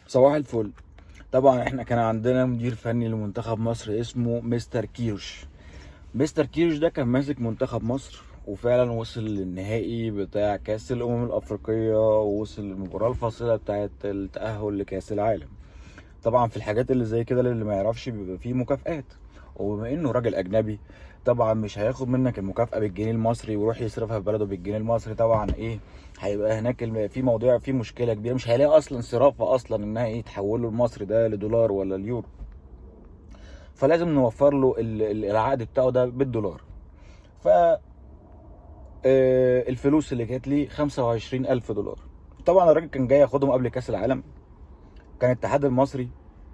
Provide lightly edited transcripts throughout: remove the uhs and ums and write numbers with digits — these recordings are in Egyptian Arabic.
صباح الفل. طبعا احنا كان عندنا مدير فني لمنتخب مصر اسمه مستر كيروش. مستر كيروش ده كان ماسك منتخب مصر وفعلا وصل للنهائي بتاع كاس الامم الافريقية، ووصل للمباراة الفاصلة بتاعه التاهل لكاس العالم. طبعا في الحاجات اللي زي كده اللي ما يعرفش بيبقى فيه مكافآت، وبما انه راجل اجنبي طبعا مش هياخد منك المكافأة بالجنيه المصري ويروح يصرفها في بلده بالجنيه المصري. طبعا ايه هيبقى هناك في موضوع، في مشكلة كبيرة، مش هيلاقي اصلا صرافة اصلا انها ايه تحوله المصري ده لدولار ولا اليورو، فلازم نوفر له العقد بتاعه ده بالدولار. ف الفلوس اللي جات لي 25,000 دولار. طبعا الراجل كان جاي ياخدهم قبل كاس العالم، كان الاتحاد المصري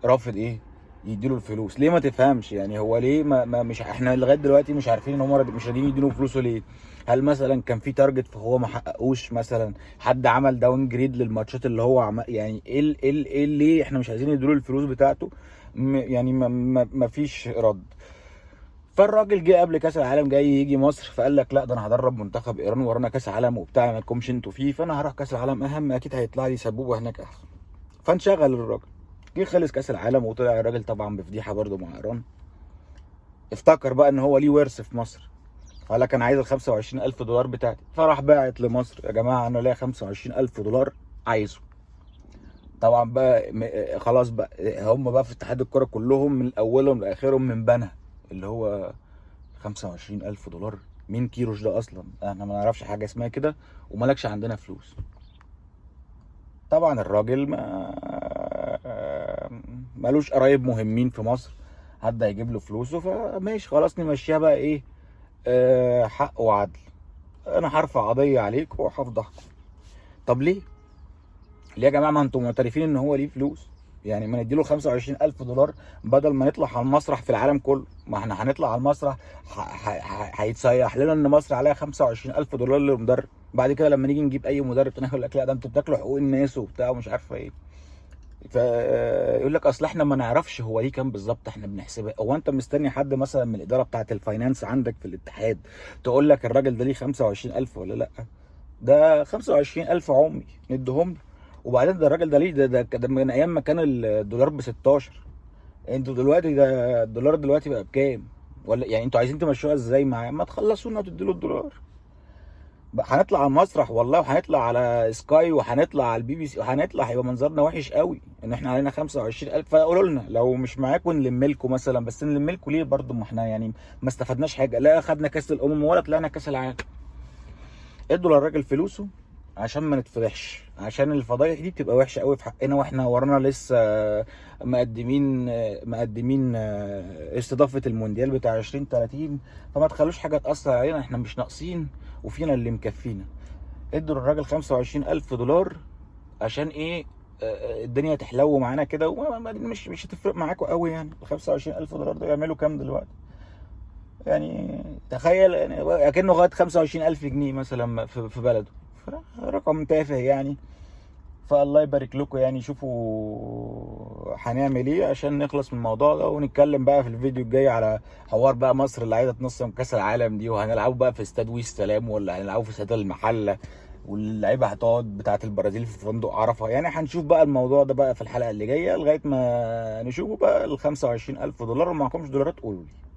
رافض ايه يديله الفلوس. ليه ما تفهمش يعني هو ليه ما مش احنا لغاية دلوقتي مش عارفين ان هم مش راضيين يديله فلوسه ليه. هل مثلا كان في target فهو ما حققوش؟ مثلا حد عمل downgrade للماتشات اللي هو عمل؟ يعني ايه ايه ليه احنا مش عايزين يديله الفلوس بتاعته؟ يعني ما فيش رد. فالراجل جه قبل كاس العالم، جاي يجي مصر، فقال لك لا ده انا هدرب منتخب ايران ورانا كاس عالم وبتاع، ما لكمش انتوا فيه، فانا هروح كاس العالم اهم، اكيد هيطلع لي سبوبه هناك احسن. فانشغل الراجل، جه خلص كاس العالم وطلع الراجل طبعا بفضيحه برده مع ايران. افتكر بقى ان هو ليه ورث في مصر، فقال لك انا عايز ال 25,000 دولار بتاعتي، فراح باعت لمصر يا جماعة انا ليا 25,000 دولار عايزه. طبعا بقى خلاص بقى هم بقى في اتحاد الكورة كلهم من اولهم لاخرهم من بنها اللي هو 25,000 دولار، مين كيروش ده اصلا؟ احنا ما نعرفش حاجة اسمها كده ومالكش عندنا فلوس. طبعا الراجل ما مالوش قرايب مهمين في مصر حد هيجيب له فلوسه، فماشي خلاص نمشيها بقى ايه، حق وعدل، انا هرفع قضية عليك وهفضحكم. طب ليه؟ ليه يا جماعة؟ ما انتم معترفين ان هو ليه فلوس، يعني ما نديله 25,000 دولار بدل ما نطلع على المسرح في العالم كله. ما احنا هنطلع على المسرح هيتصيح لنا ان مصر عليها 25,000 دولار للمدرب. بعد كده لما نيجي نجيب اي مدرب تاني يقول لك لا ده انتوا بتاكلوا حقوق الناس وبتاع ومش عارفه ايه، فيقول لك اصل احنا ما نعرفش هو ليه كام بالظبط، احنا بنحسبها. هو انت مستني حد مثلا من الادارة بتاعه ال finance عندك في الاتحاد تقول لك الراجل ده ليه 25,000 ولا لا؟ ده 25,000 عمي نديهم له. وبعدين ده الراجل ده ليه ده من ايام ما كان الدولار ب 16، انتوا دلوقتي ده الدولار دلوقتي بقى بكام؟ ولا يعني انتوا عايزين تمشوها ازاي معاه؟ ما تخلصونا وتدوا له الدولار. بقى هنطلع على المسرح والله، وهنطلع على سكاي، وهنطلع على البي بي سي، وهنطلع هيبقى منظرنا وحش قوي ان احنا علينا 25,000. فقولوا لنا لو مش معاكم نلم لكم مثلا، بس نلم لكم ليه برضو؟ ما احنا يعني ما استفدناش حاجة، لا خدنا كاس الامم ولا طلعنا كاس العالم. ادوا للراجل فلوسه عشان ما نتفضحش، عشان الفضايح دي بتبقى وحشة قوي في حقنا، واحنا ورانا لسه مقدمين استضافة المونديال بتاع 2030، فما تخلوش حاجة تاثر علينا، احنا مش ناقصين وفينا اللي مكفينا. ادوا للراجل 25,000 دولار عشان ايه؟ الدنيا تحلو معانا كده، مش هتفرق معاكم قوي. يعني ال 25,000 دولار ده يعملوا كام دلوقتي؟ يعني تخيل يعني اكنه غاية 25,000 جنيه مثلا في بلده، رقم تافه يعني. فالله يبارك لكم، يعني شوفوا هنعمل ايه عشان نخلص من الموضوع ده، ونتكلم بقى في الفيديو الجاي على حوار بقى مصر اللي عايزه تنظم كاس العالم دي، وهنلعبه بقى في استاد وي السلام ولا هنلعبه في استاد المحلة، واللعيبة هتقعد بتاعه البرازيل في فندق عرفه. يعني هنشوف بقى الموضوع ده بقى في الحلقة اللي جاية، لغاية ما نشوفه بقى ال 25,000 دولار. ومعكمش دولارات قولوا لي.